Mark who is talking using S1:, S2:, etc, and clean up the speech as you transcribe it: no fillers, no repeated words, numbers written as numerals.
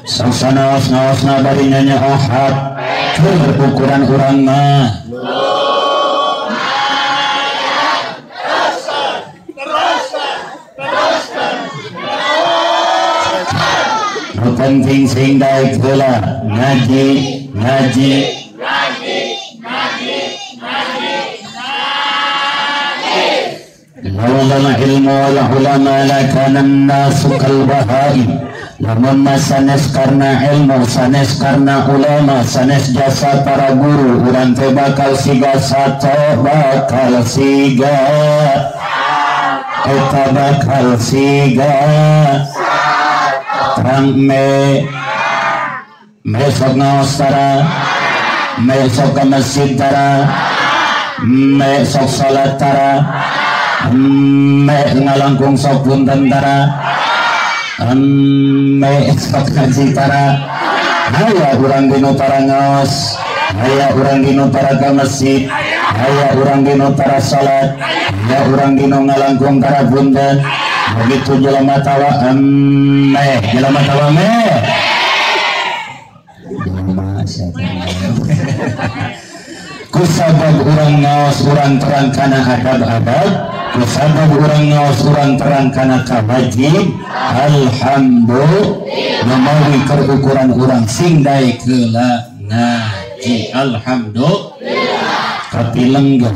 S1: Sasanaos naosna bari nanya ahad keur ukuran urang mah nu penting sing daek heula ngaji ngaji ngaji ngaji ngaji. Laula ilmu wal ulama lakana an-nasu kal bahaim. Lamun sanes karena ilmu, sanes karena ulama, sanes jasa para guru, urang teh bakal siga sato, bakal siga eta bakal siga terang me mesok ngaos tara, mesok ke masjid tara, mesok salat tara, me ngalangkung sok punten tara, me sok ngaji tara. Haya urang dinu tara ngaos, haya urang dinu tara ka masjid, haya urang dinu tara salat, haya urang dinu ngalangkung tara punten. Begitu jelema tawa me, jelema tawa me, jelema siapa? Kusabab urang ngaos urang terang kana adab-adab, kusabab urang ngaos urang terang kana kawajib. Alhamdulillah mamawi keur ukuran urang sing daek heula ngaji. Alhamdulillah katilengga.